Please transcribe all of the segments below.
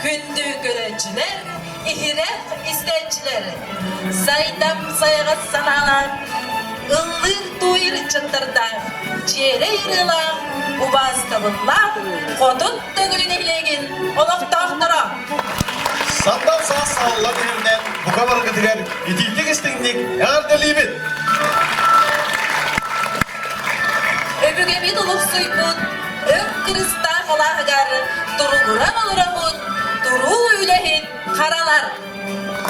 Күндү көрөөччүлэр, иһирэх истээччилэр, сайдам сайаҕас санаалаах, ыллыыр туойар ыччаттардаах, дьиэрэй ырыалаах, убаастабыллаах Хотун Төҥүлү нэһилиэгин олохтоохторо! Сандал саас сааллан иһэринэн бука барыгытыгар итиитик-истиҥник эҕэрдэлиибит! Өбүгэбит олохсуйбут өҥ кырыстаах алааһыгар туругуран олоробут туруу үлэһит харалар.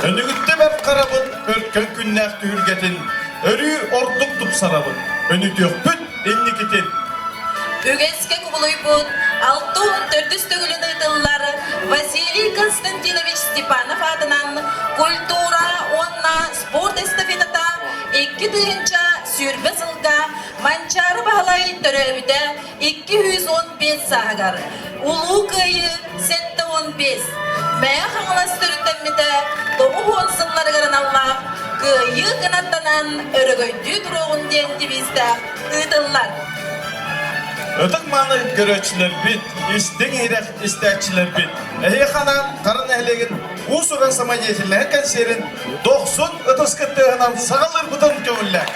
Өнүгүттэ бэрт харабын өркөн күннээх түһүлгэтин өрүү ордук тупсарабын, өнүтүөхпүт инникитин. Үгэскэ кубулуйбут 64 төгүлүн ыытыллар Василий Константинович Степанов аатынан культура уонна спорт эстафетата 2020 сылга Манчаары Баһылай төрөөбүтэ 215 сааһыгар Улуу Кыайыы 75, Мэҥэ Хаҥалас төрүттэммитэ 90 сылларыгар аналлаах Кыайыы кынаттанан өрөгөйдүү туруоҕун диэн девизтээх ыытыллар. Ытык-мааны көрөөччүлэрбит, истиҥ-иһирэх истээччилэрбит, эһиэхэ анаан Хара нэһилиэгин уус-уран самодеятельнай кэнсиэрин дохсун ытыс кыттыаһынан саҕалыырбытын көҥүллээ.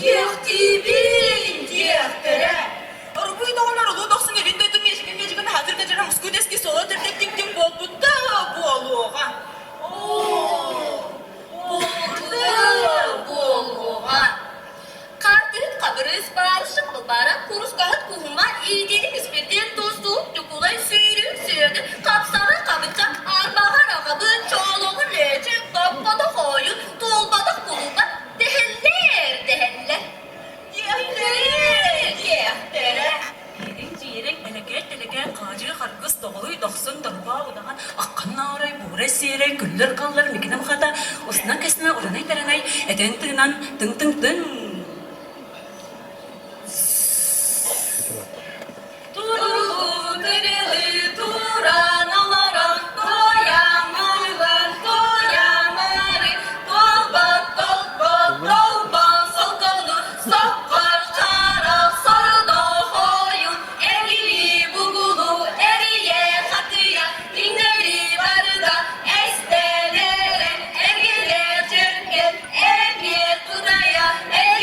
Диэхтиибин, диэхтэрэ. Оргууй доҕонор улуу дохсун илин дойду миэжигин миэжигин хаатыр кэдьэрэ мускуу дэски соло төрдөк тиҥ буолбута буолуоҕа. Оо, буолбута буолуоҕа. Хартыыт хабырыыс баарышык былбаара курускаһыт куһума иитиитик испирдиэн тустуу Ньукулай сүүрүү сүөгү хапсаҕай хабычча арбаҕар аҕабыт чоолоҕу лээчик топпотох ойун туолбатах кулуба дэһэллэр дэһэллэр Диэхтэрэ, диэхтэрэ. Ириҥ-дьиэриҥ, элэкэт-тэлэкээн, хаадьы харгыс, доҕолуй, дохсун, дорбоо, удаҕан, аххан наарай, буурай сиэрэй, күллэр-халлар, микинэм хата, устунан кэснэ, уранай-таранай, этэн-тыынан, тыҥ-тыҥ-тыҥ. Туруу-тырылыы туран олорон туойаммыгын туойаммырый туолбат толбот толбон солкону соккор харах сордоох ойун эрили бугулу эрийэ хатыйа иҥнэри барыта эстэн эрэн эргилэр дьэргэн эмиэ кутайа эргилэр.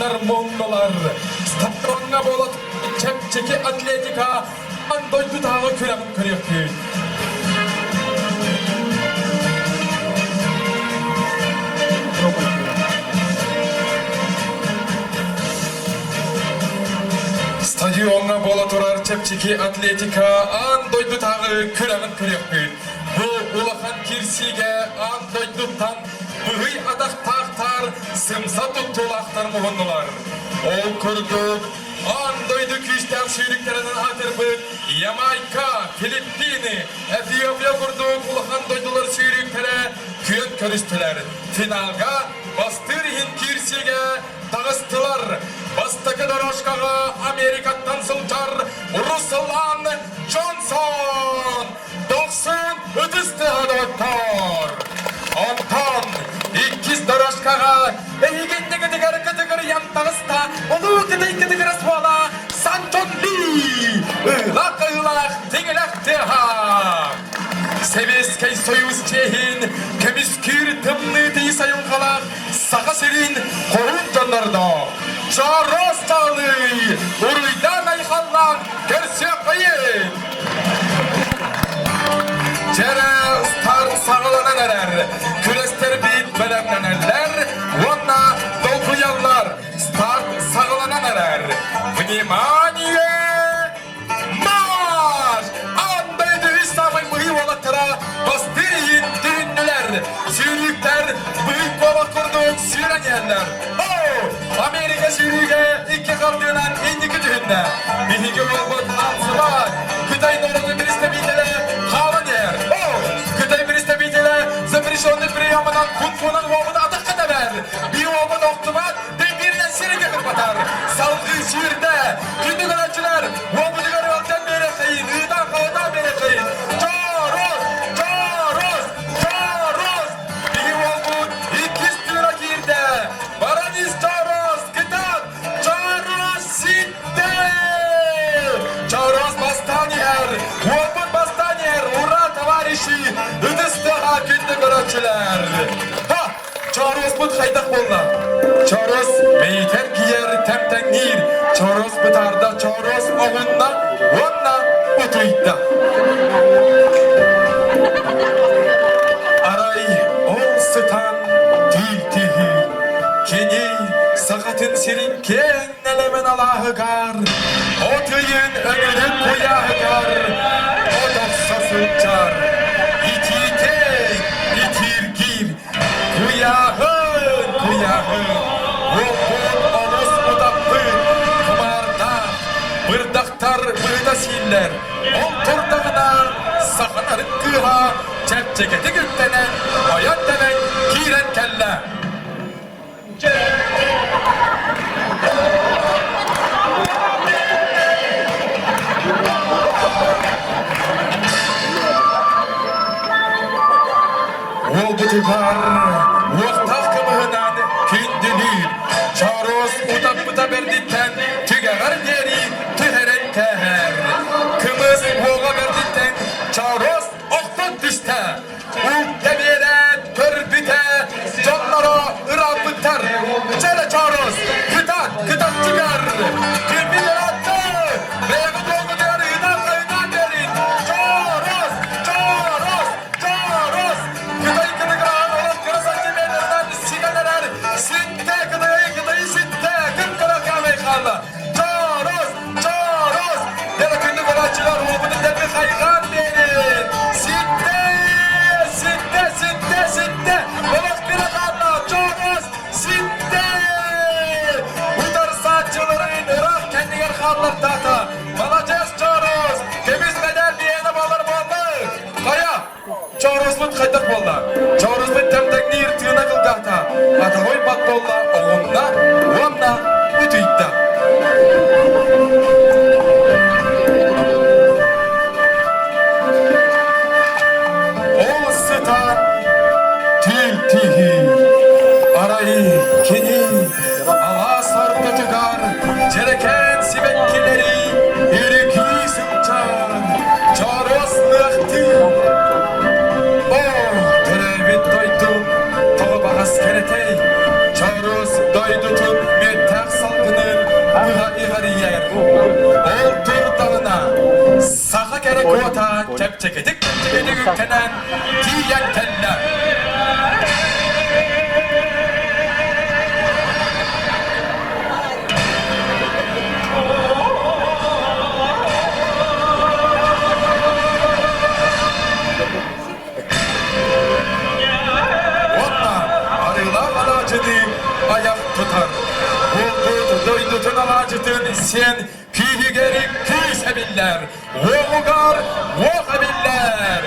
дьоннор муҥнулар. Стадиоҥҥа буола чэпчэки атлетика аан дойдутааҕы күрэҕин көрүөхпүт. Стадиоҥҥа буола турар чэпчэки атлетика аан дойдутааҕы күрэҕин көрүөхпүт. Бу улахан киирсиигэ аан дойдуттан быһый атахтаахтар сымса туттуулаахтар муһуннулар. Ол курдук, аан дойду күүстээх сүүрүктэринэн аатырбыт Ямайка, Филиппины, Эфиопия курдук улахан дойдулар сүүрүктэрэ күөн көрүстүлэр. Финалга бастыыр иһин киирсиигэ таҕыстылар. Бастакы дорожкаҕа Америкаттан сылдьар Руслан Джонсон Дохсун ытыс тыаһа доҕоттоор! Онтон иккис дорожкаҕа эһигиннигитигэр кытыгырыйан таҕыста улуу кытай кытыгырас уола Сантон Ли ыылах-ыылах тиҥилэх тыаһа! Сэбиэскэй Союз чиэһин көмүскүүр тымныы тыйыс айылҕалаах Саха сирин хоһуун дьоннордоох Чороос Чаалый уруйдаан-айхаллаан көрсүөххэйин! Дьэрэ старт саҕаланан эрэр. Күрэстэрбит бэлэмнэнэллэр уонна долгуйаллар. Старт саҕаланан эрэр. Внимание! Марш! Аан дойду үс саамай быһыы уолаттара бастыыр иһин түһүннүлэр. Сүүрүүктэр быһый куобах курдук сүүрэн иһэллэр. О! Америка сүүрүүгэ икки хардыынан инники түһүннэ. Биһиги уолбут Ансыбат, Кытай норуотун представителэ хаалан иһэр. О! Кытай представителэ запрещенный приемынан кунг-фунан уолбут атахха тэбэр. Биир уолбут охтубат, Дэбииринэн сиригэ кырбатар, салгыы сүүрдэ, күндү көрөөччүлэр, уолбутугар ыалдьан биэриэххэйин, ыытан-хаһытаан биэриэххэйин. Чоорос! Чоорос! Чоорос! Биһи уолбут иккис тыына киирдэ. Баран ис Чоорос, кытаат! Чоорос ситтэ! Чоорос бастаан иһэр! Уолбут бастаан иһэр! Ура, товарищи! Ытыс тыаһа күндү көрөөччүлэр! Ха! Чоруоспут хайдах буолла? Чорос мэйитэр кийэр тэмтэҥниир, чорос бытаарда, чорос оҕунна уонна утуйда. Арай ол сытан түүл түһүү, кини сахатын сирин киэҥ нэлэмэн алааһыгар, от ыйын өҥүрүк куйааһыгар от охсо сылдьар, итиитэ итииргиир Куйааһын, куйааһын, уоппут олус утаппыт, кумаардаах, бырдахтар быыта сииллэр, ол турдаҕына сахаларын кыыһа чэпчэкитик үктэнэн, ойон-тэбэн киирэн кэллэ. Уолбутугар уохтаах кымыһынан күндүлүүр, чооруос утаппыта бэрдиттэн түгэҕэр диэри түһэрэн кээһэр. Кымыс уоҕа бэрдиттэн чооруос охтон түстэ. Укта биэрээт көрбүтэ, дьонноро ырааппыттар. Чэрэ чоорус, кытат, кытатчыгар, кирбит ыраатты, бэйэҕит уолгутугар ыытан-хайытан биэрин. Чоорус, чоорус, чоорус, Кытай кытыгыраан олох кыра сантиметрынан ситэн эрэр, ситтэ, кытайы, кытайы ситтэ, кып-кыра хаамай хаалла. Чоорус, чоорус, Дьэ, күндү көрөөччүлэр, уолбутун дэлби хайҕаан биэрин! Ситтэ! Ситтэ! Ситтэ! Ситтэ! Олох кыра хаалла! Чоорус! Ситтэ! Утарсааччыларын ыраах кэннигэр хааллартаата! Маладьыас Чоорус! Көмүс мэдэл биһиэнэ буолар буолла! Хайа? Чоороспут хайдах буолла? Чоороспут тэмтэҥниир тыына кылгаата, атаҕой бат буолла, оҕунна уонна утуйда. Ол сытан түүл тииһиир. Арай кини алаас ортотугар дьэрэкээн сибэккилэри үрүкүү сылдьан чоруос лыахтыы. Оо, төрөөбүт дойдум тоҕо баҕас кэрэтэй, чоруос дойдутун мүөттээх. кэрэ куота чэпчэкитик чэпчэкитик үктэнэн тиийэн кэллэ. Уонна арыылаах алаадьыны айах тутар. Булбут дойдутун алаадьытын сиэн күүһүгэр күүс эбиллэр, уоҕугар уох эбиллэр.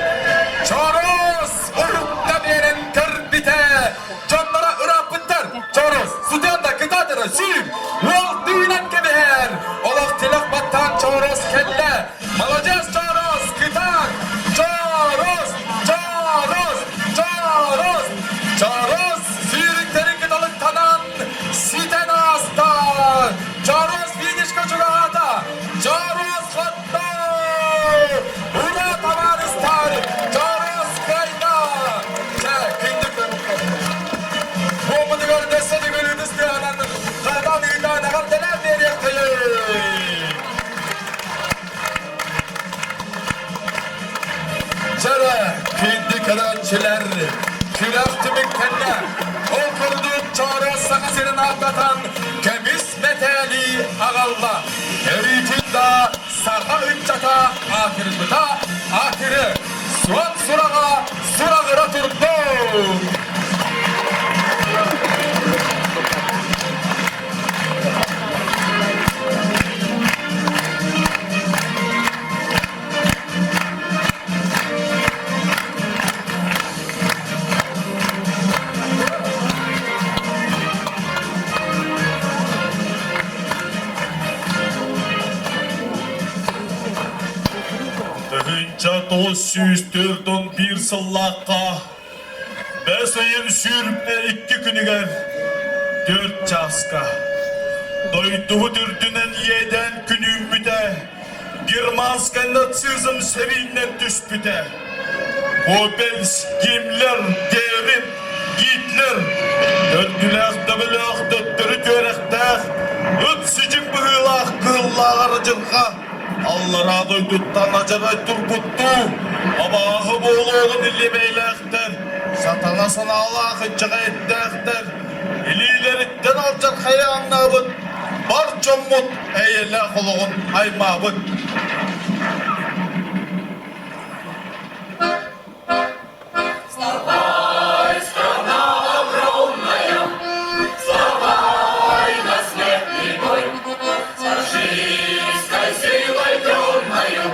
Чорос уһукта биэрэн көрбүтэ, дьонноро ырааппыттар. Чорос сытыан да кытаатара сүүр, уол тыынан кэбиһэр. Олох тилэх баттаан Чорос кэллэ. Маладьыас Чорос, кытаат! Чорос! Чорос! Чорос! Чорос сүүрүктэри кыталыктанан ситэн ааста! Чорос финишка чугаһаата! Чорос хотто! Ура, табаарыстар! Чорос кыайда! Чэ, күндү Буоммутугар дөссө төгүл ытыс тыаһынан хатан ыытан эҕэрдэлээн биэриэххэйиҥ! Дьэрэ, күндү көрөөччүлэр, күрэх түмүктэннэ. Ол курдук Чоро Саха сирин ааттатан көмүс мэтээли аҕалла. Өрүүтүн да саха ыччата аатырбыта аатыры, суон сураҕа сураҕыра турдун! 1941 сыллаахха Бэс ыйын 22 күнүгэр 4 чааска дойдубут үрдүнэн иэдээн күн үүммүтэ, германскай нацизм сэриинэн түспүтэ. Гоббельс, Гиммлер, Геринг, Гитлер төрдүлээх төбөлөөх төттөрү түөрэхтээх ыт сидьиҥ быһыылаах кыһыллааҕар дьылҕа Аллараа дойдуттан адьарай турбуттуу, абааһы буолуоҕун илиэбэйлээхтэр, сатана санаалаах иччэҕэйдээхтэр, илиилэриттэн алдьархайы ааҥнаабыт бар дьоммут эйэлээх олоҕун аймаабыт. Вставай, страна огромная, вставай на смертный бой, с фашистской силой темною,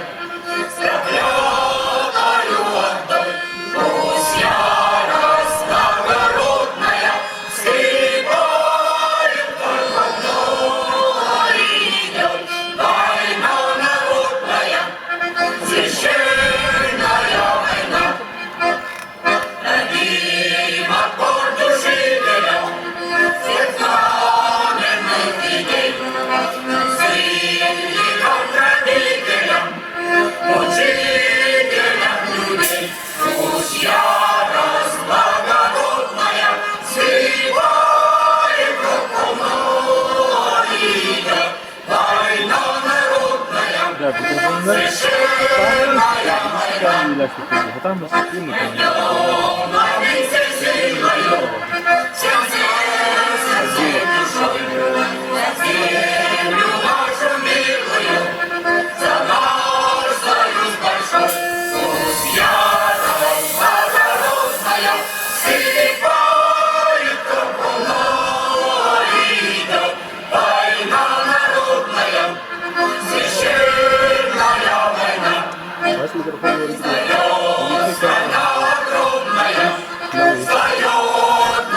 с проклятою ордой. Пусть ярость благородная вскипает, как волной идет война народная, священная война. Дадим отпор душителям всех каменных детей, сынникам, грабителям, мучителям людей. Пусть ярость благородная сливает волной идет война народная, священная война. Встает страна огромная, встает.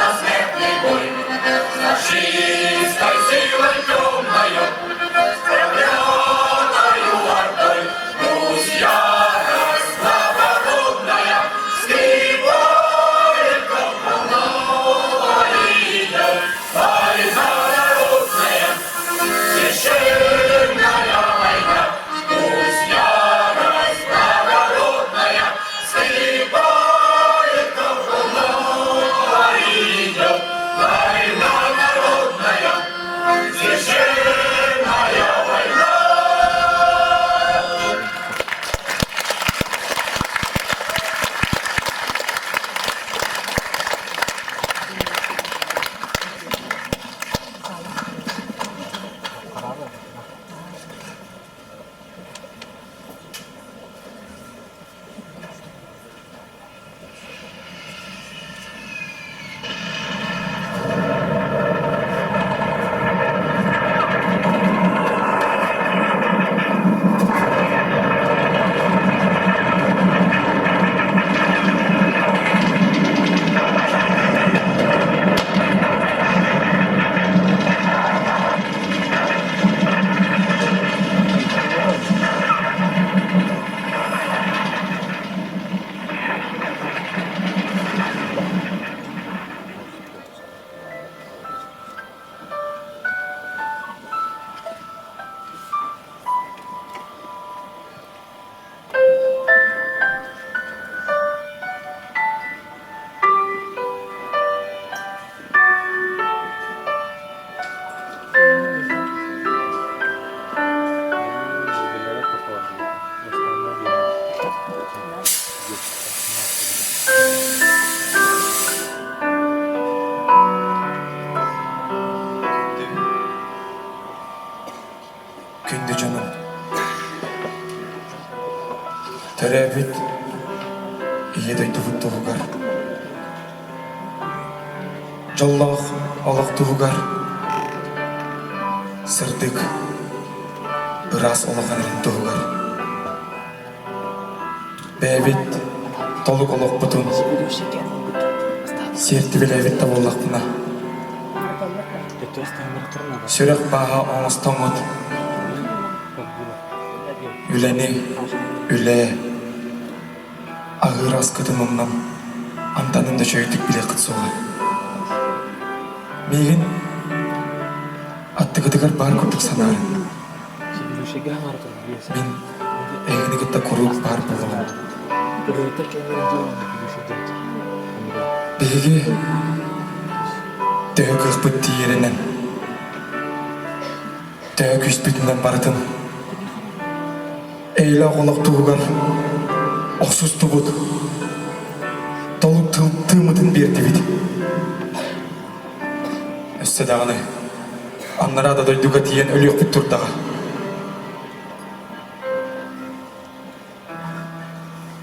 Төрөөбүт Ийэ дойдубут туһугар, дьоллоох олох туһугар сырдык, ыраас олох эрэлин туһугар бэйэбит толук олохпутун сиэртибэлээбит да буоллахпына, сүрэх бааһа оҥостоҥҥут үлэни үлэ аһыыр аскытын умнан амтанын да үчүгэйдик билиэххит суоҕа. Миигин аттыгытыгар баар курдук санаарыҥ. Мин эһигини кытта куруук баар буолуоҕум. Биһиги төһө кыахпыт тиийэринэн, төһө күүспүтүнэн барытын эйэлээх олох туһугар охсустубут, толук тыыммытын биэрдибит. Өссө даҕаны анараа да дойдуга тиийэн өлүөхпүт турдаҕа.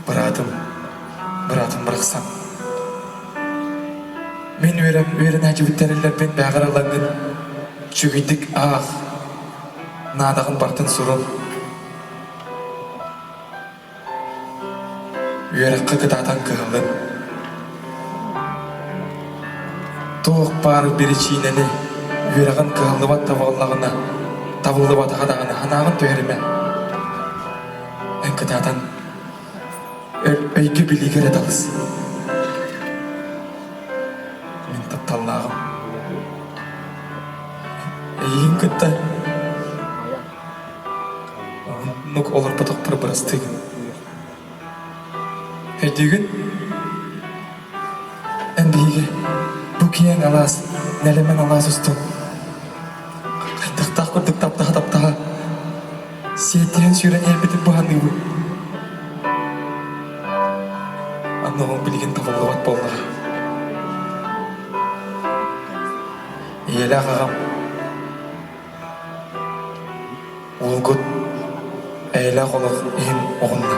Быраатым, быраатым барахсан. Мин үөрэм үөрэнээччибит тэриллэрбин бээҕэр ылаҥҥын үчүгэйдик аах, наадаҕын барытын сурун. Үөрэххэ кытаатан кыһаллын. Туох баар биричиинэни үөрэҕин кыһаллыбат да буоллаҕына, табыллыбатаҕа даҕаны санааҕын түһэримэ. Эн кытаатан өйгө билиигэ эрэ талыс. Мин тапталлааҕым. Эйигин кытта Оннук олорботохпор бырастыыгын. Өйдүүгүн? Эн биһиги бу киэҥ алаас, нэлэмэн алаас устун хайдахтаах курдук таптаһа-таптаһа сиэттиһэн сүүрэн иһэрбитин быһаныыбын. Аны ол билигин табыллыбат буоллаҕа. Ийэлээх аҕам Уолгут эйэлээх олох иһин оҕунна.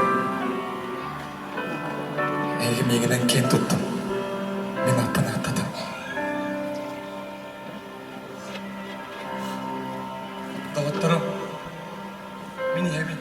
Эһиги миигинэн киэн туттум. Мин аппын ааттатым. Доҕотторум, мин ийэбин.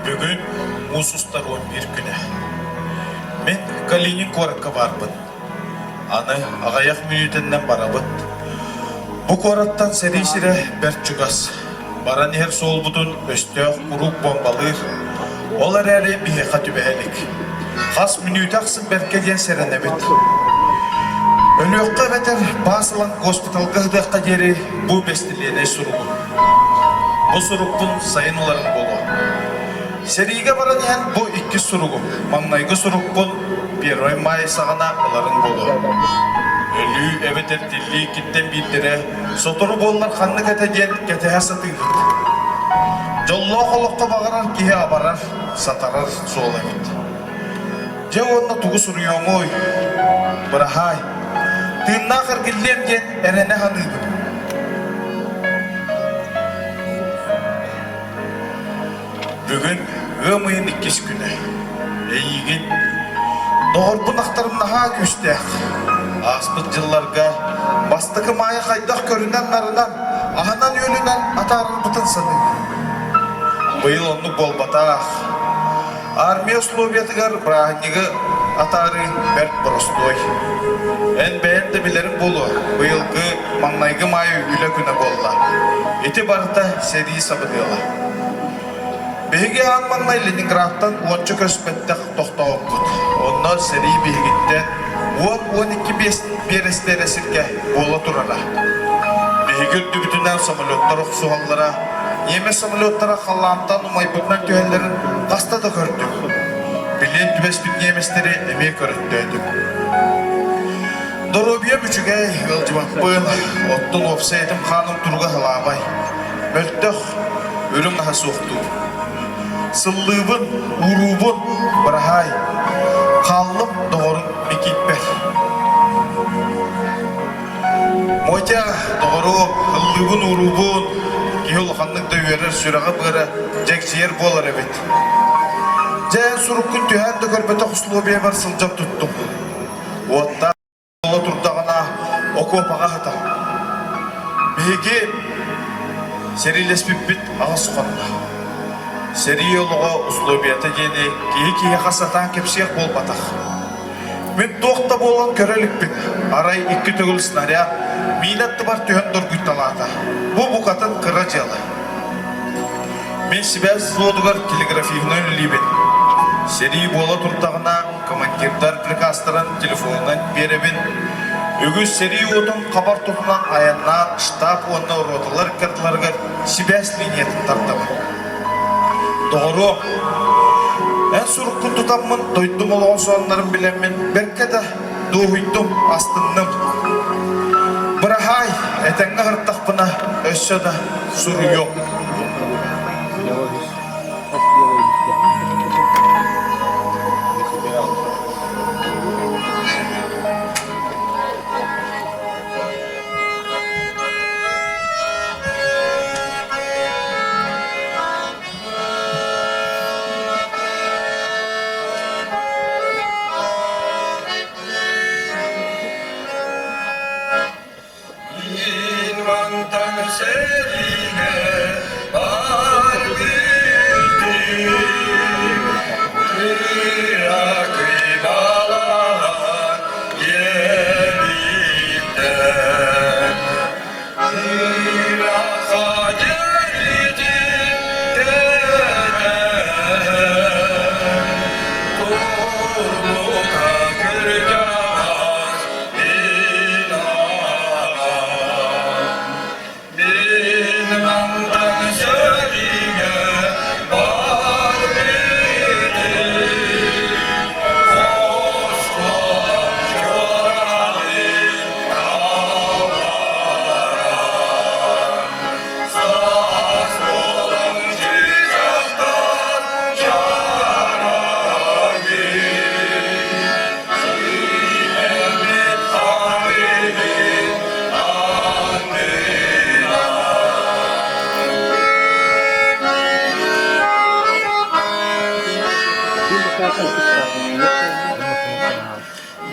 Бүгүн муус устар 11 күнэ. Мин Калинин куоракка баарбын. Аны аҕыйах мүнүүтэннэн барабыт. Бу куораттан сэрии сирэ бэрт чугас. Баран иһэр суолбутун өстөөх куруук бомбалыыр. Ол эрээри биһиэхэ түбэһэ илик. Хас мүнүүтэ ахсын бэркэ диэн сэрэнэбит. Өлүөххэ эбэтэр баас ылан госпиталга ыһыахха диэри бу бэстилиэнэй суругум. Бу сурукпун сайын ыларым буолуо. Сэриигэ баран иһэн бу иккис суругум. Маҥнайгы сурукпун Первый май саҕана ыларым буолуо. Өлүү эбэтэр тиллии иккиттэн биирдэрэ сотору буоллар ханнык этэ диэн кэтэһэ сатыыбыт. Дьоллоох олоххо баҕарар киһи абарар, сатарар суол эбит. Дьэ уонна тугу суруйуоҥуй? Быраһаай. Тыыннаах эргиллиэм диэн эрэнэ саныыбын. Бүгүн ыам ыйын иккис күнэ. Эйиигин доҕорбун ахтарым наһаа күүстээх. Ааспыт дьылларга бастакы маайы хайдах көрүнэн-нарынан, аһынан-үөлүнэн атаарарбытын саныыбын. Быйыл оннук буолбатах. Армия условиятыгар бырааһынньыгы атаарыы бэрт боростуой. Эн бэйэн да билэриҥ буолуо, быйылгы маҥнайгы маай үлэ күнэ буолла. Ити барыта сэрии сабыдыала. Биһиги аан маҥнай Ленинградтан уонча көспөттөх тохтообуппут. Онно сэрии биһигиттэн 10-12 биэрэстэ эрэ сиргэ буола турара. Биһиги үрдүбүтүнэн самолеттар охсуһаллара, Немец самолеттара халлаантан умайбытынан түһэллэрин хаста да көрдүм. Билиэн түбэспит немецтэри эмиэ көрөттөөтүм. Доруобуйам үчүгэй, ыалдьыбаппын, оттон уопсай этим-хааным туруга халаабай. Мөлтөх, үрүҥ аһа суохтуур. Сыллыыбын, ууруубун, быраһаай. Хааллым доҕорум Микииппэр. Мотя, доҕоруом, ыллыыбын-ууруубун, киһи улаханнык да үөрэр, сүрэҕэ-быара дьэгдьийэр буолар эбит. Дьэ, эн суруккун түһээн да көрбөтөх условиябар сылдьан туттум. Уоттаах буола турдаҕына окуопаҕа сытар. Биһиги сэриилэспиппит аҕыс хонно. Сэрии олоҕо условията диэни киһи киһиэхэ сатаан кэпсиэх буолбатах. Мин туох да буолан көрө иликпин. Арай икки төгүл снаряд миинэ аттыбар түһэн доргуйталаата. Бу букатын кыра дьыала. Мин сибээс взводугар телеграфиһынан үлэлиибин. Сэрии буола турдаҕына командирдар приказтарын телефонунан биэрэбин. Үгүс сэрии уотун хабар туһунан айаннаан штаб уонна роталар ыккардыларыгар сибээс линиятын тардабын. Доҕоруом, эн. Эн суруккун тутаммын, дойдум олоҕун сонуннарын билэммин, бэркэ да дуоһуйдум, астынным. Быраһаай, этэҥҥэ аһыртахпына, өссө да суруйуом. Мин мантан сэриигэ барбытым, кыракый балаҕан диэбиттэр. Ыраахха диэритин кэтэһэн, турбута кырдьаҕас мин аҕам. Мин мантан сэриигэ барбытым, хоско чуораҕын Саас буолан чыычаахтар чарайын, Сиэммит харыбын аннынан.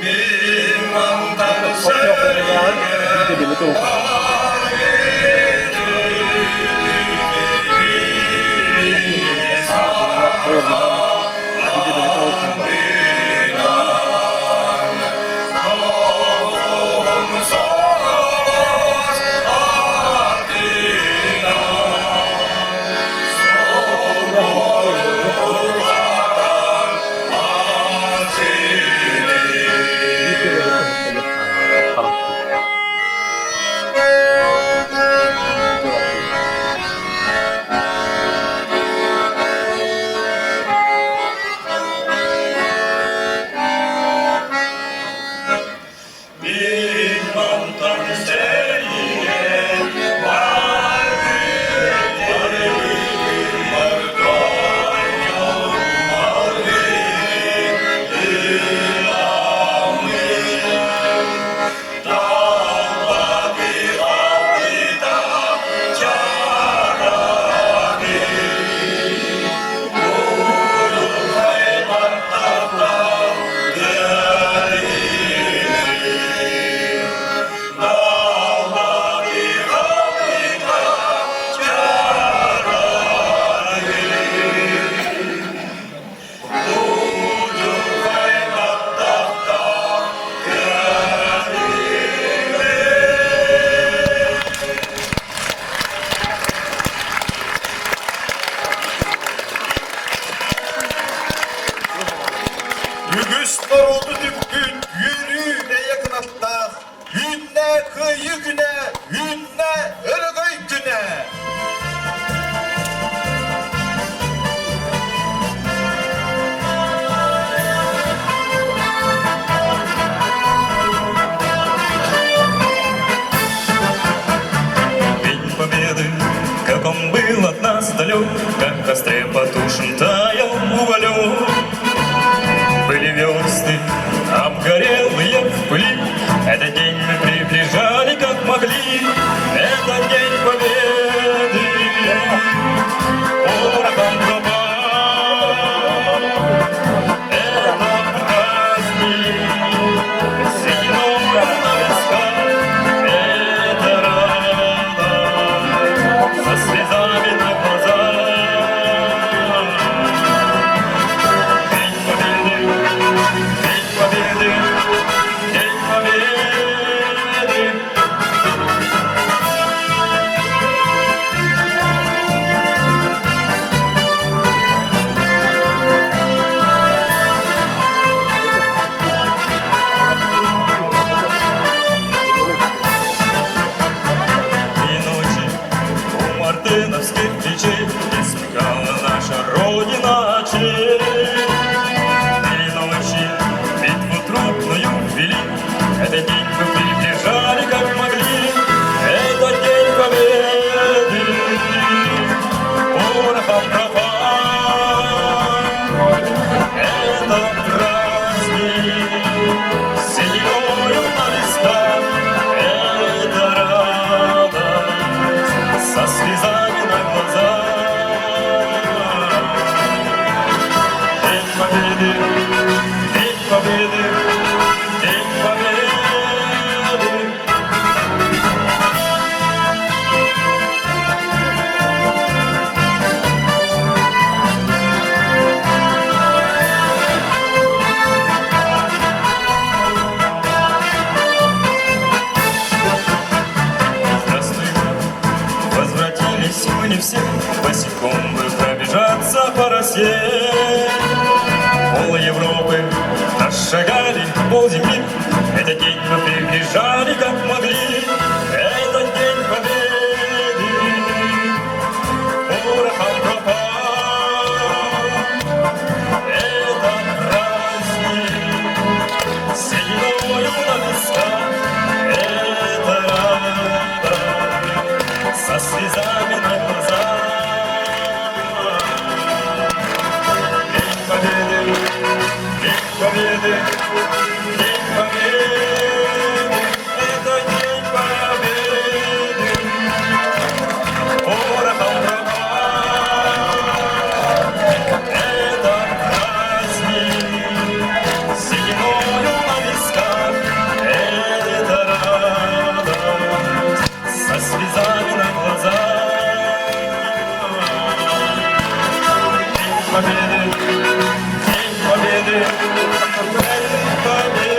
Мин мантан сэриигэ Мин мантан сэриигэ Үгүс норуоту түппүт үөрүү эйэ кынаттаах, үүннэ кыайыы күнэ, үүннэ өрөгөй күнэ! День Победы, как он был от нас далек, Как в костре потушен таял уголек. Были версты, обгорелые в пыли, Этот день мы приближали, как могли, Это День Победы. Порохом пропах, это праздник, сединой на висках, это радость со слезами на глазах. Победы, День Победы, это День Победы. Порохом пропах этот праздник, сединою на висках эта радость со слезами на глазах. День Победы, День Победы, День Победы.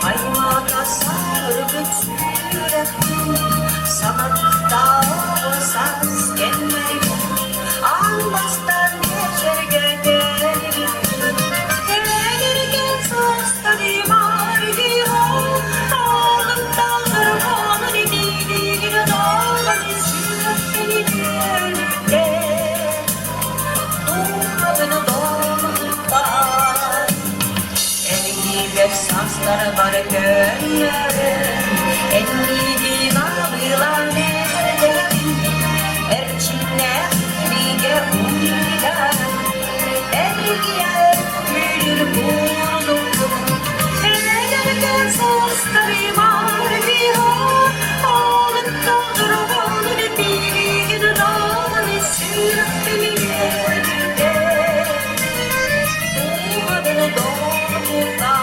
Аймака саргыт сүрэхпин Санаттааҕы саас кэмнэргэ Аан бастаан биэчэргэ кэлбиппин Эдэркээн саастарым аргыһа Ааҕыттааҕар хаанын итиилиир даҕаны сүрэхпин үөрдэ Дууһабын долгутар Эргийбэт саастарбар көннөрөн, Эннигин абылаан эрдэҕин, Эрчимнээх бигэ уйдаран, Эргийэр күлүр курдукпун. Эдэркээн саастарым аргыһа, Аалыктаах дорҕоон билигин даҕаны сүрэхпин үөрдэр. Дууһабын долгутар.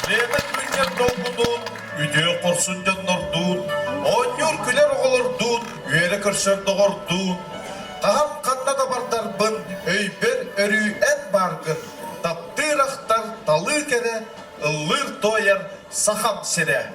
Лена күннэр долгутун, үтүө хорсун дьоннордуун, оонньуур күлэр оҕолордуун, үөрэ көрсөр доҕордуун, хаһан ханна да бардарбын. Сахам сирэ.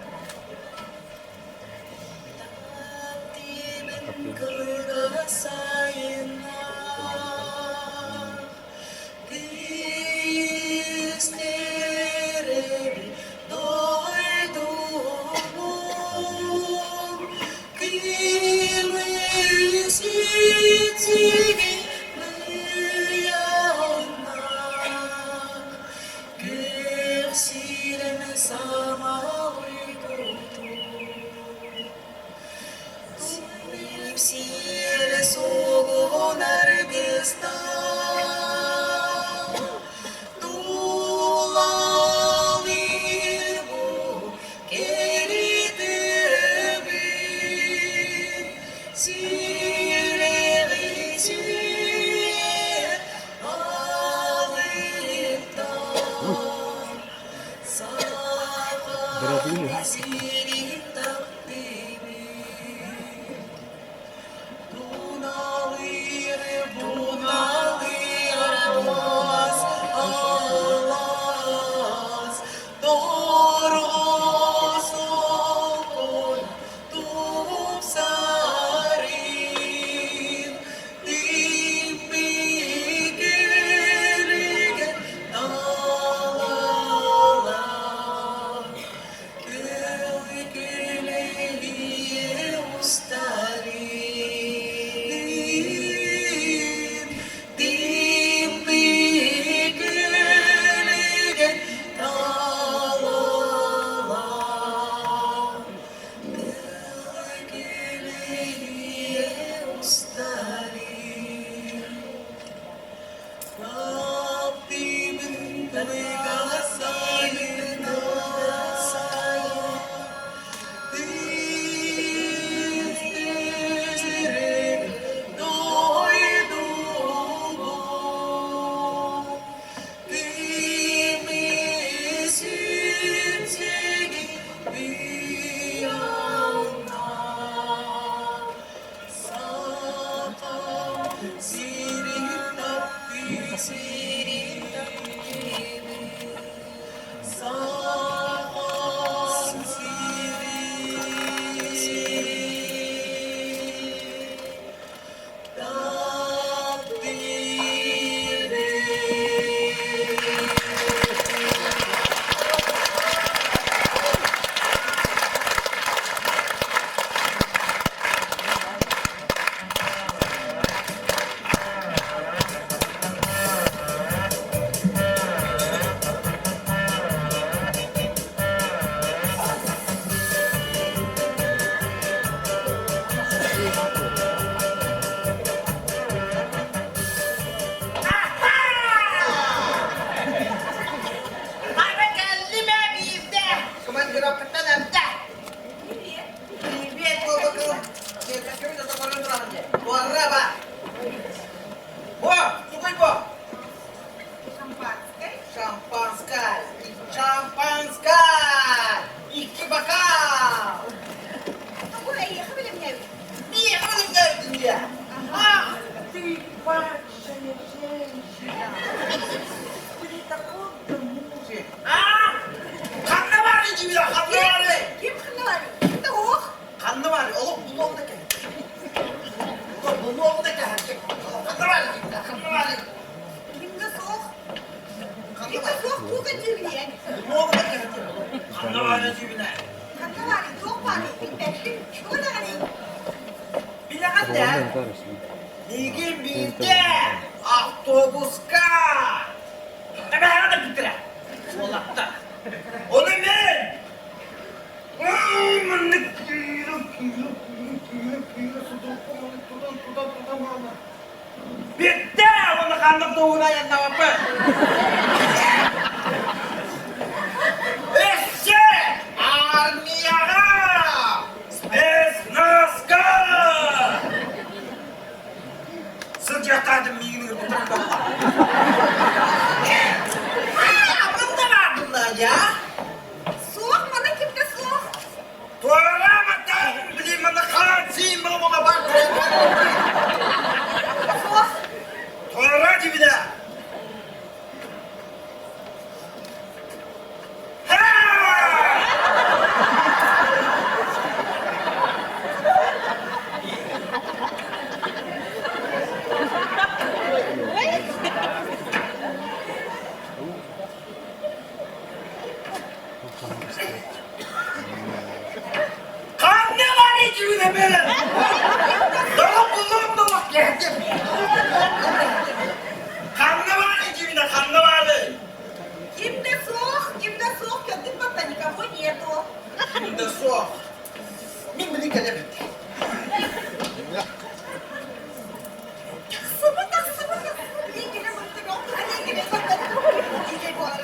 Хара кэллим ээ биирдэ. Командировкаттан эмтэ. Привет. Привет, буолбакыл. Уарраба. О, тугуй бо? Шампанское. Шампанское. Шампанское. Икки бокал. Тугу эйиэхэ билимнээбит? Миэхэ билимнээбитин диэ. Ах, ты ваша женщина. При таком-то муже. А? Ханна баарый дьиибилэ, ханна баарый? Ким ханна баарый? Ким да уох. Ханна баарый? Олох булуох да кэһэ. Булуох да кэһэ. Ханна баарый дьиибилэ, ханна баарый? Ким да суох. Ким да суох туох этиибиниэн? Булуох да кэһэ. Ханна баарый дьиибилэ? Ханна баарый? Туох баарый? Билбэппин. Тугу даҕаный? Билэҕин да? Миигин биирдэ автобуска Эбэһэҕэ да бүттэрэ. Уолаттар. Ону мен маннык киирэ киирэ киирэ киирэ киирэ судурку маннык тутан тутан тутан баранар. Бүттэ! Уонна ханнык туһуна айаннаабаппын. Өссө армияҕа спецназка Сылдьыахтаатым миигин ыҥырбыттара буолла. Абын да баардым Надя. Суох, мана ким да суох. Туорааматтаах билим мана хаан сиин була бар. Суох. Туора дибидэ. Ханна баары киминэ, ханна баары? Ким да суох, ким да суох, кэлбит батта никого нету. Ким да суох. Мин билин кэлэбит. Тахсыбыт, тахсыбыт, тахсыбыт. Лиҥкинэ мыртык, ол лиҥкинэ саттан. Лиҥкинэ буолар.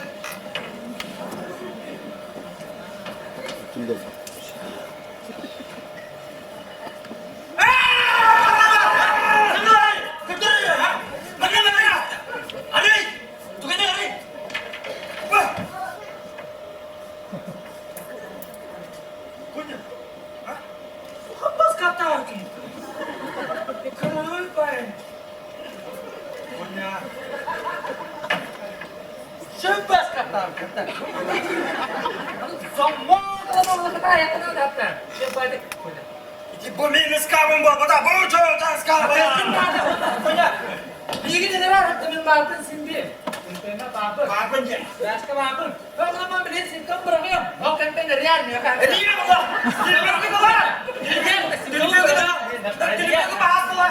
Бу мин ыскаабым буолбата, бу дьон ыскааба! Баапын диэн. Эриинэ була! Телефонга була! Телефонга Телефонга баас була!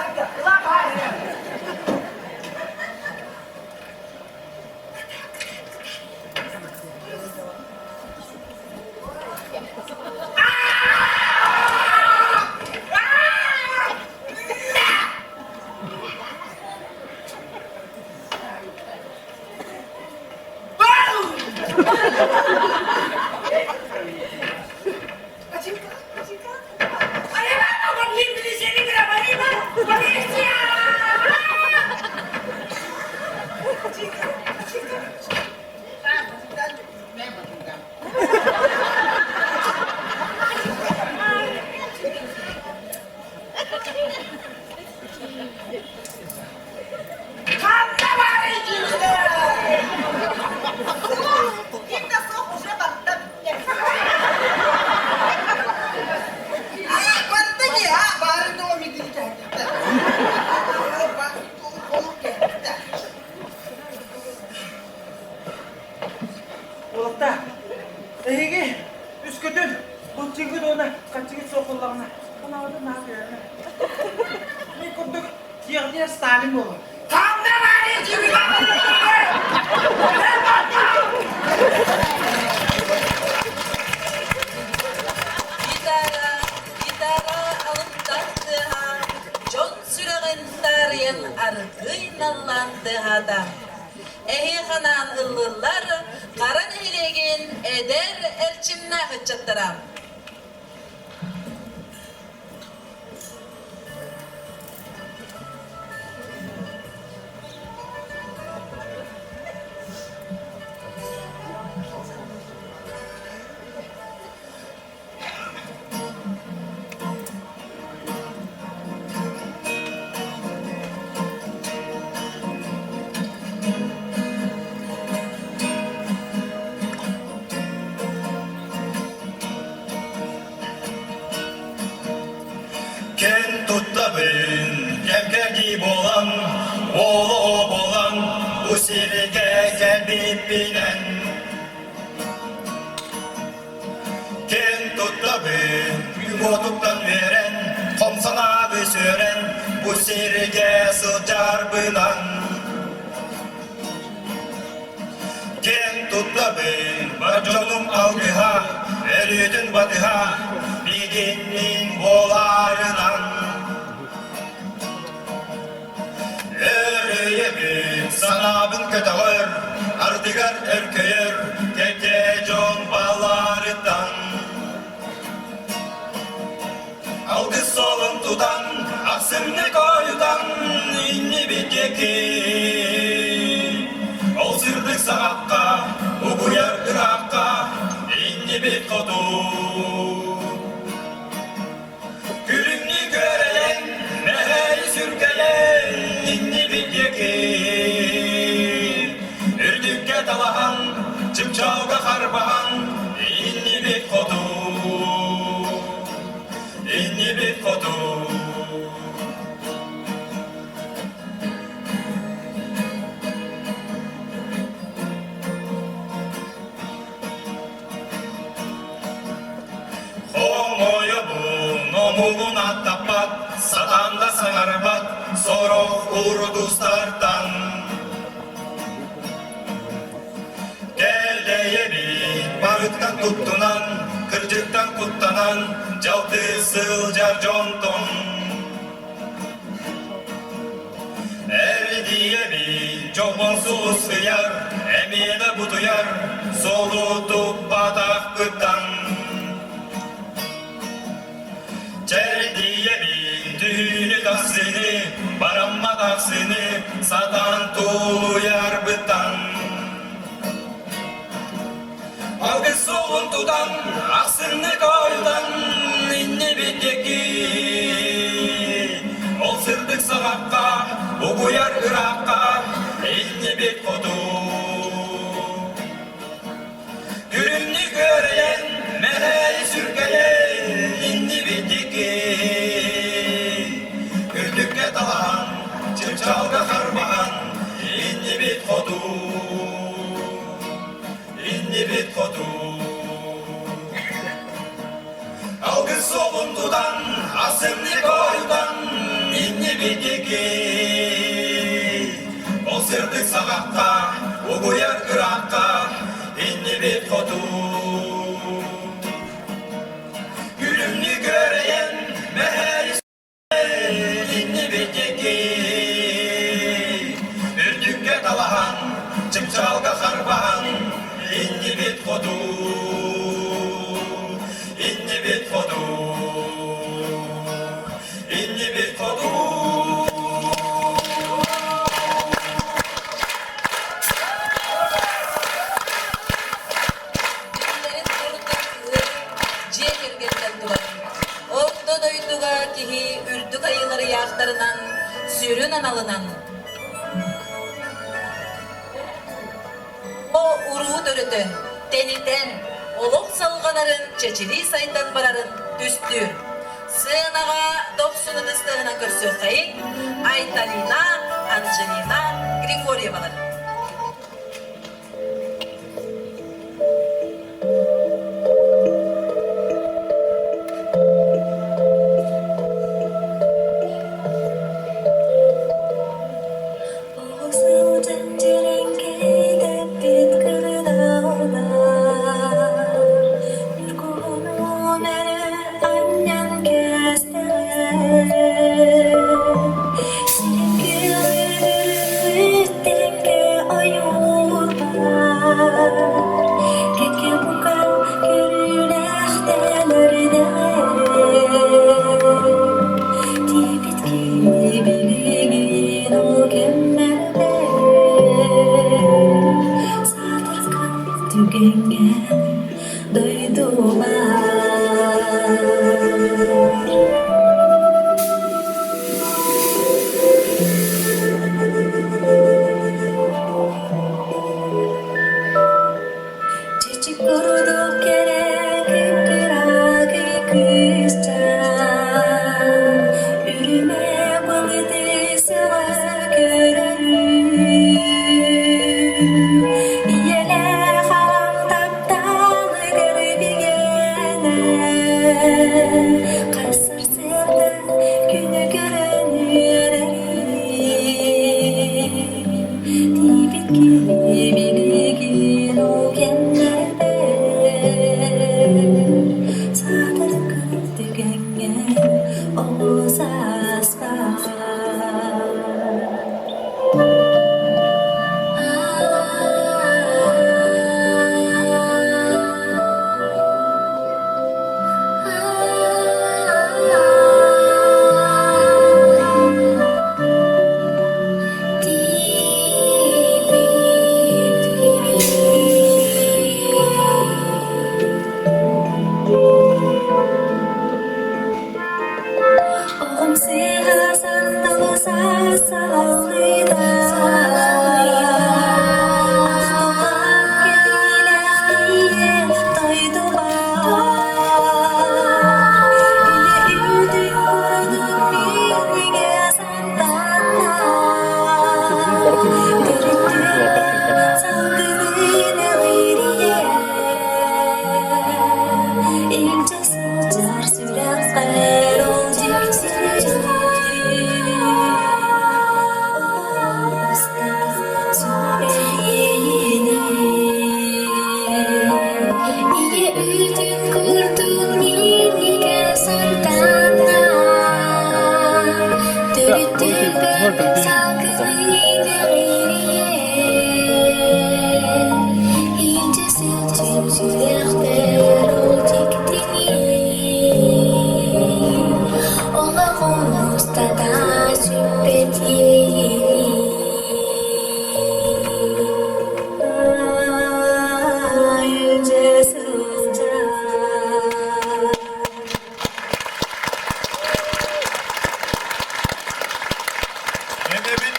Ханна баарый киһитэ? Ким да суох уже барда бүттэ. Барда не, а? Баары дома митини Уолаттар, эһиги үскүтүн, былчыҥҥыт уонна хаччыгыт суох буоллаҕына, санаабытын наһаа түһэрмэ. Мин курдук киэҕниэ Сталин буолуо. Ханна баарый киһитэ? Гитара, гитара алыптах тыаһа, дьон сүрэҕин таарыйан аргыый наллаан тыаһаата. Эһиэхэ анаан ыллыыллар Хара нэһилиэгин эдэр эрчимнээх ыччаттара. Кэн туттабын, кэм-кэрдии буолан, олоҕо буолан, бу сиргэ кэлбиппинэн. Кэн туттабын, күн уотуттан үөрэн, хом санаабы сүөрэн, бу сиргэ сылдьарбынан. Кэн туттабын, бар дьонум алгыһа, өлүүтүн батыһа, мигиннин буоларынан. Өрөйөбүн, санаабын көтөҕөр, ардыгар өркөйөр, кэкэ дьон баларыттан. Алгыс суолун тутан, ахсымны койутан, иннибит диэки. Ол сырдык саҕахха, угуйар ыраахха, иннибит хоту. Күлүмнүү көрөйөн, мэһэй сүргэйэн, иннибит диэки. Үрдүккэ талаһан, чыпчаалга харбаһан, иннибит хоту. Иннибит хоту. Хомойобун, омугун аттаппат, сатаан да саҥарбат, тустартан Кэллэйэбит барыттан туттунан, кырдьыктан куттанан, дьалты сылдьар дьонтон. Эрдийэбит дьолбон сулусуйар, эмиэ да бутуйар, суолу туппатахпыттан. Чэрдийэбин түүнү тахсыны, барамма тахсыны, сатаан тулуйарбыттан. Алгыс суолун тутан, ахсынны койутан, иннибит диэки. Ол сырдык саҕахха, угуйар ыраахха, иннибит хоту. Күрүмнүк өрөйөн, мэһэй сүргэйэн, иннибитики. Үрдүккэ талаһан, чыпчаалга харбаһан, иннибит хоту. Иннибит хоту. Алгыс суолун тутан, асымны койутан, иннибитики. Ол сырдык саҕахха, угуйар ыраахха, иннибит хоту. Күлүмнүү көрөйөн, мэһэй иннибитики. Үрдүккэ талаһан, чыпчаалга харбаһан, иннибит хоту. Иннибит хоту. Иннибит хоту. Биллэрин курдук ыал дьиэ кэргэнтэн турар. Орто дойдуга киһи үрдүк айыылар ыйаахтарынан, сүрүн аналынан О уруу төрөтөн, тэнитэн, олох салҕанарын чэчирии сайдан барарын түстүүр. Сыанаҕа дохсун ытыстыһынан көрсүөххэйиҥ Айталина, Анжелина Григорьевалар. Оҕо сылдьан дьирэҥкэйдэппит кырдаллар, Ньургуһун эрэ анньан кээстэрэ. Сирин күлүммүт ойуурбар, Кэккэ бука көрүүлээхтэн өрүнэр. Тиийбит киһи билигин ол кэмнэрдэ Саатырган түгэҥҥэ дойдубар. Чэчик курдук кэрэ кып-кыракый кыысчаан Үрүмэ былыты сөҕө көрөрүм Ийэлээх аҕам тапталыгар бигэнэн.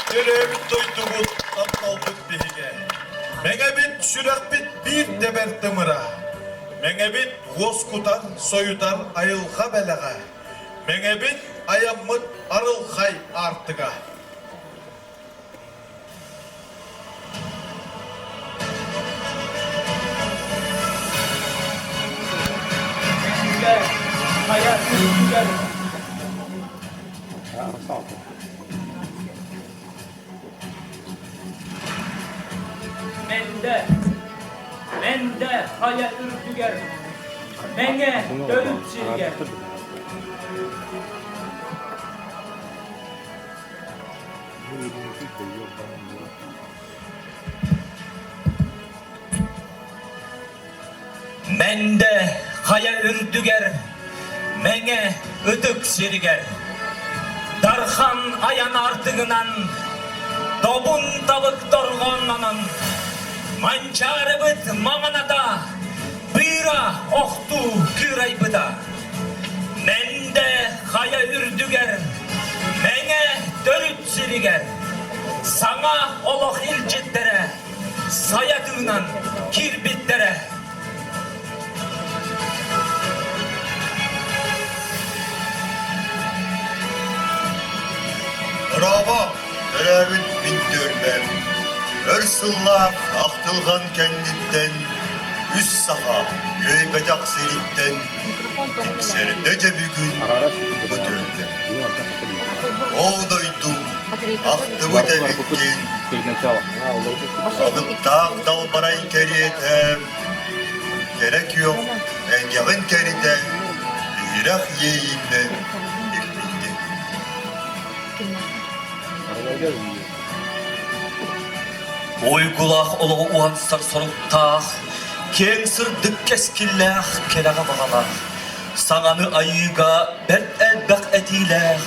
Төрөөбүт дойдубут тапталбыт биһигэ. Мэҥэбит сүрэхпит биир тэбэр тымыра. Мэҥэбит уоскутар, сойутар айылҕа бэлэҕэ. Мэҥэбит айаммыт арылхай аартыга. Хайа үрдүгэр Мэндэ, Мэндэ хайа үрдүгэр, Мэҥэ төрүт сиригэр. Мэндэ хайа үрдүгэр, Мэҥэ ытык сиригэр, Дархан айан артыгынан, Добун табык торҕоннонон, Манчаарыбыт маҥаната, Быыра охтуу кыырайбыта. Мэндэ хайа үрдүгэр, Мэҥэ төрүт сиригэр, Саҥа олох илдьиттэрэ сайа тыынан киирбиттэрэ. Дорообо, төрөөбүт мин түөлбэм. Өр сыллаах ахтылҕан кэнниттэн үс саха үөйбэтэх сириттэн тиксэрдэ дьэ бүгүн бу түөлбэ. Ол дойду ахтыбыт эбиккин, алыптаах далбарай кэриэтэ, кэрэ күөх эйгэҕин кэритэ, иһирэх иэйииннэн илбийдин. Уйгулаах олоҕу уһансар соруктаах, киэҥ сырдык кэскиллээх кэрэҕэ баҕалаах, саҥаны айыыга бэрт элбэх этиилээх,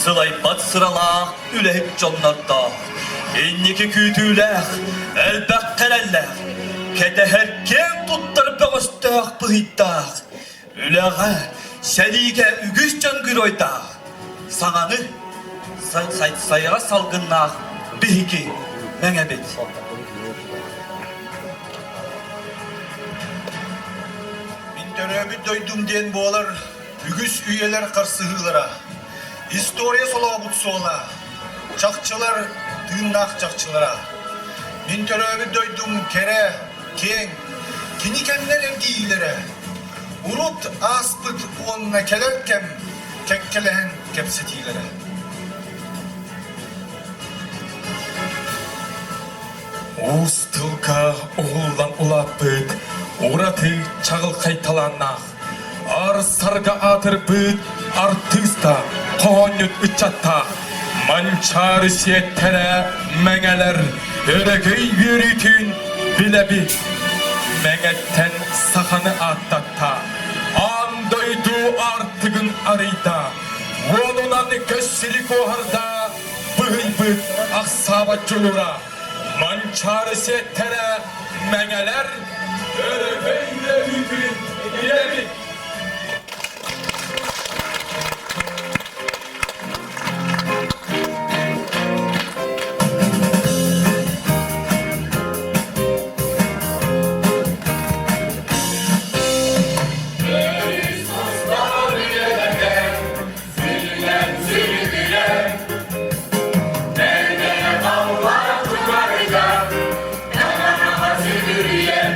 сылайбат сыралаах үлэһит дьоннордоох, инники күүтүүлээх, элбэх кэлэллээх, кэтэһэр киэҥ туттар бөҕөстөөх быһыйдаах, үлэҕэ, сэриигэ үгүс дьон геройдаах, саҥаны сайра салгыннаах биһиги мэҥэбит. Мин төрөөбүт дойдум диэн буолар үгүс үйэлэр харсыһыылара, история солообут суола, чахчылар тыыннаах чахчылара. Мин төрөөбүт дойдум кэрэ, киэҥ, кини кэмнэр эргийиилэрэ. Урут ааспыт уонна кэлэр кэм кэккэлэһэн кэпсэтиилэрэ. Уус тылга уһуллан улааппыт, ураты чаҕылхай талааннаах, аар-сарга аатырбыт артыыста, хоһоонньут ыччаттаах, Манчаары сиэттэрэ мэҥэлэр өрөгөй үөрүүтүн билэбит. Мэҥэттэн саханы ааттатта, аан дойду аартыгын арыйда, уонунан көс сири куоһарда, быһыйбыт ахсаабат дьулура, Манчаары сиэттэрэ мэҥэлэр өрөгөй үөрүүтүн билэбит. Сүрүрүйэн,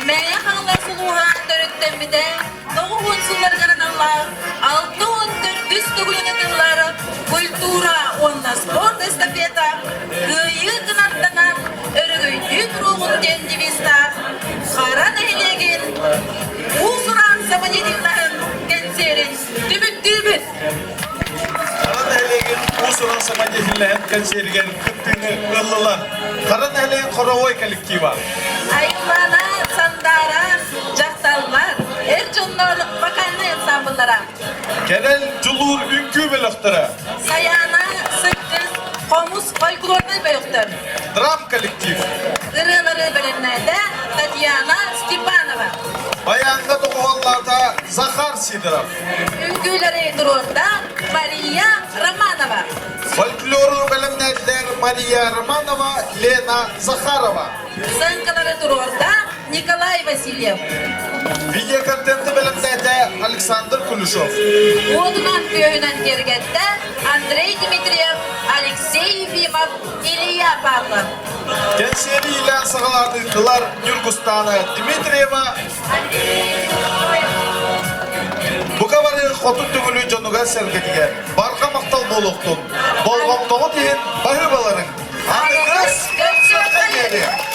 Мэҥэ Хаҥалас улууһа төрүттэммитэ 90 сылларыгар аналлаах 64 төгүлүн ытыллар культура уонна спорт эстафета Кыайыы кынаттанан өрөгөйдүү туруоҕун диэн девизтаах Хара нэһилиэгин уус-уран самодеятельноһын кэнсиэрин түмүктүүбүт. Хара нэһилиэгин уус-уран самодеятельноһын кэнсиэригэр кыттыыны ыллылар Хара нэһилиэгин хоровой коллектива. Айыллаана, Сандаара, дьахталлар, эр дьоннор вокальнай ансамбллара. Кэрэл Дьулуур үҥкүү бөлөхтөрө. Сайаана, Сыккыс, хомус фольклорнай бөлөхтөр. Драм коллектив. Ырыалары бэлэмнээтэ Татьяна Степанова. Баяҥҥа доҕуһуоллаата Захар Сидоров. Үҥкүүлэри туруорда Мария Романова. Фольклору бэлэмнээтилэр Мария Романова, Лена Захарова. Сценкалары туруорда Николай Васильев. Видеоконтенты бэлэмнээтэ Александр Кулешов. Уотунан күөһүнэн киэргэттэ Андрей Дмитриев, Алексей Ефимов, Илья Павлов. Кэнсиэри иилээн саҕалаан ыыттылар Ньургустаана Дмитриева. Бука бары хотун түгүлү дьонугар-сэргэтигэр барҕа махтал буолуохтун. Болҕомтоҕут иһин баһыыбаларыҥ. Аныгыс Көрсүөххэ диэри!